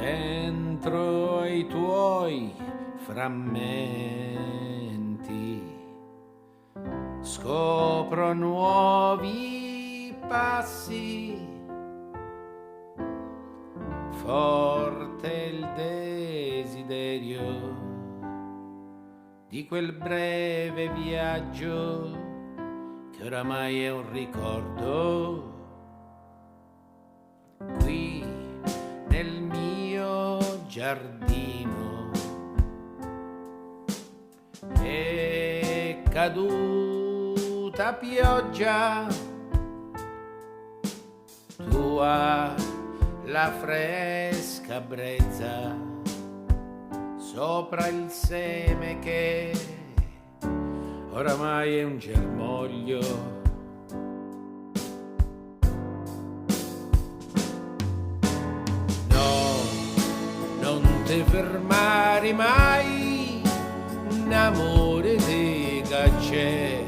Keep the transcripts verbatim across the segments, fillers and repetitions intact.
Dentro i tuoi frammenti scopro nuovi passi, forte il desiderio di quel breve viaggio che oramai è un ricordo. Qui nel mio giardino è caduta pioggia tua, la fresca brezza sopra il seme che oramai è un germoglio. No, non ti fermari mai, n'amore di ca c'è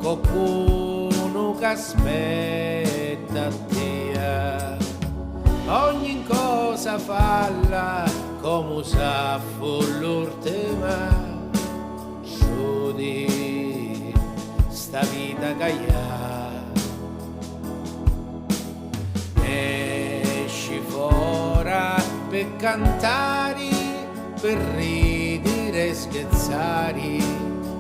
qualcuno che aspetta a tia. Ogni cosa falla come sa fu l'ultima. Sciudi sta vita ca ia. Nesci fora pe cantari, pe ridiri e scherzari,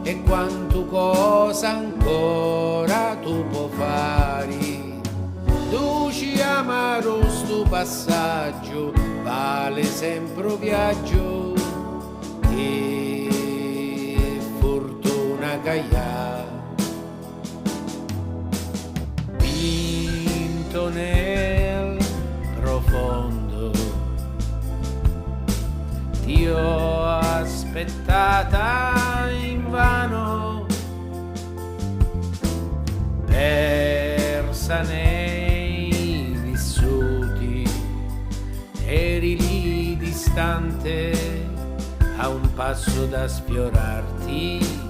e quantu cosa ancora tu po fari. Duci amaru stu passaggio, vale sempre u viaggio. Che fortuna ca ia. Pinto nel profondo ti ho aspettata invano, persa nei vissuti. Eri lì distante, a un passo da sfiorarti.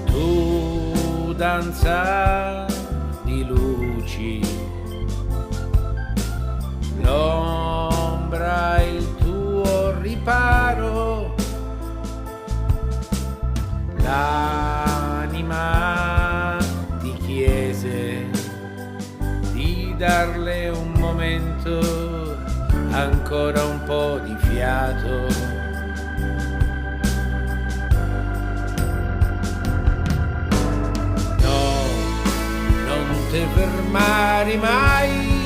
Tu danza di luci, l'ombra il tuo riparo, l'anima ti chiese di darle un momento, ancora un po' di fiato. No, non ti fermari mai,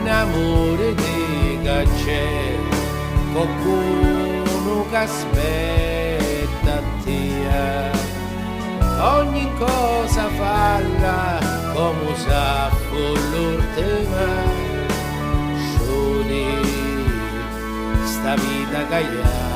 n'amore di ca c'è qualcuno che aspetta a tia. Ogni cosa falla come sa fu l'ultima. Sciudi sta vita ca ia.